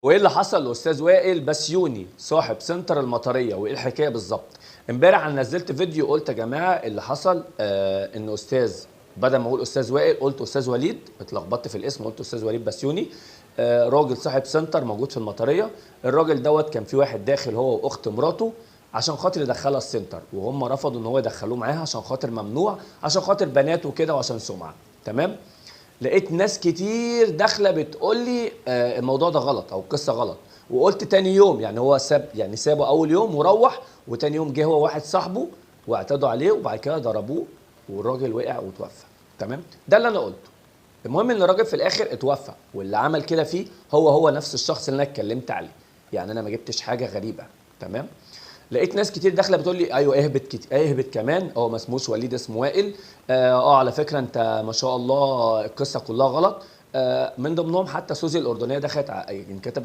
وايه اللي حصل لاستاذ وائل بسيوني صاحب سنتر المطريه؟ وايه الحكاية بالظبط؟ امبارح انا نزلت فيديو قلت يا جماعة اللي حصل ان استاذ، بدل ما اقول استاذ وائل قلت استاذ وليد، اتلخبطت في الاسم قلت استاذ وليد بسيوني، راجل صاحب سنتر موجود في المطريه. الراجل دوت كان في واحد داخل هو واخت مراته عشان خاطر يدخلها السنتر، وهم رفضوا ان هو يدخلوه معاها عشان خاطر ممنوع، عشان خاطر بنات وكده وعشان سمعه. تمام؟ لقيت ناس كتير داخله بتقول لي الموضوع ده غلط او القصة غلط، وقلت تاني يوم، يعني هو ساب، يعني سابه اول يوم وروح، وتاني يوم جه هو واحد صاحبه واعتدوا عليه وبعد كده ضربوه والراجل وقع وتوفى. تمام؟ ده اللي انا قلته. المهم ان الراجل في الاخر اتوفى، واللي عمل كده فيه هو نفس الشخص اللي انا اتكلمت عليه، يعني انا ما جبتش حاجة غريبة. تمام؟ لقيت ناس كتير داخله بتقول لي ايوه اهبط اهبط كمان، هو ما اسموش وليد اسمه وائل، على فكرة انت ما شاء الله القصة كلها غلط. من ضمنهم حتى سوزي الاردنية دخلت يعني كتبت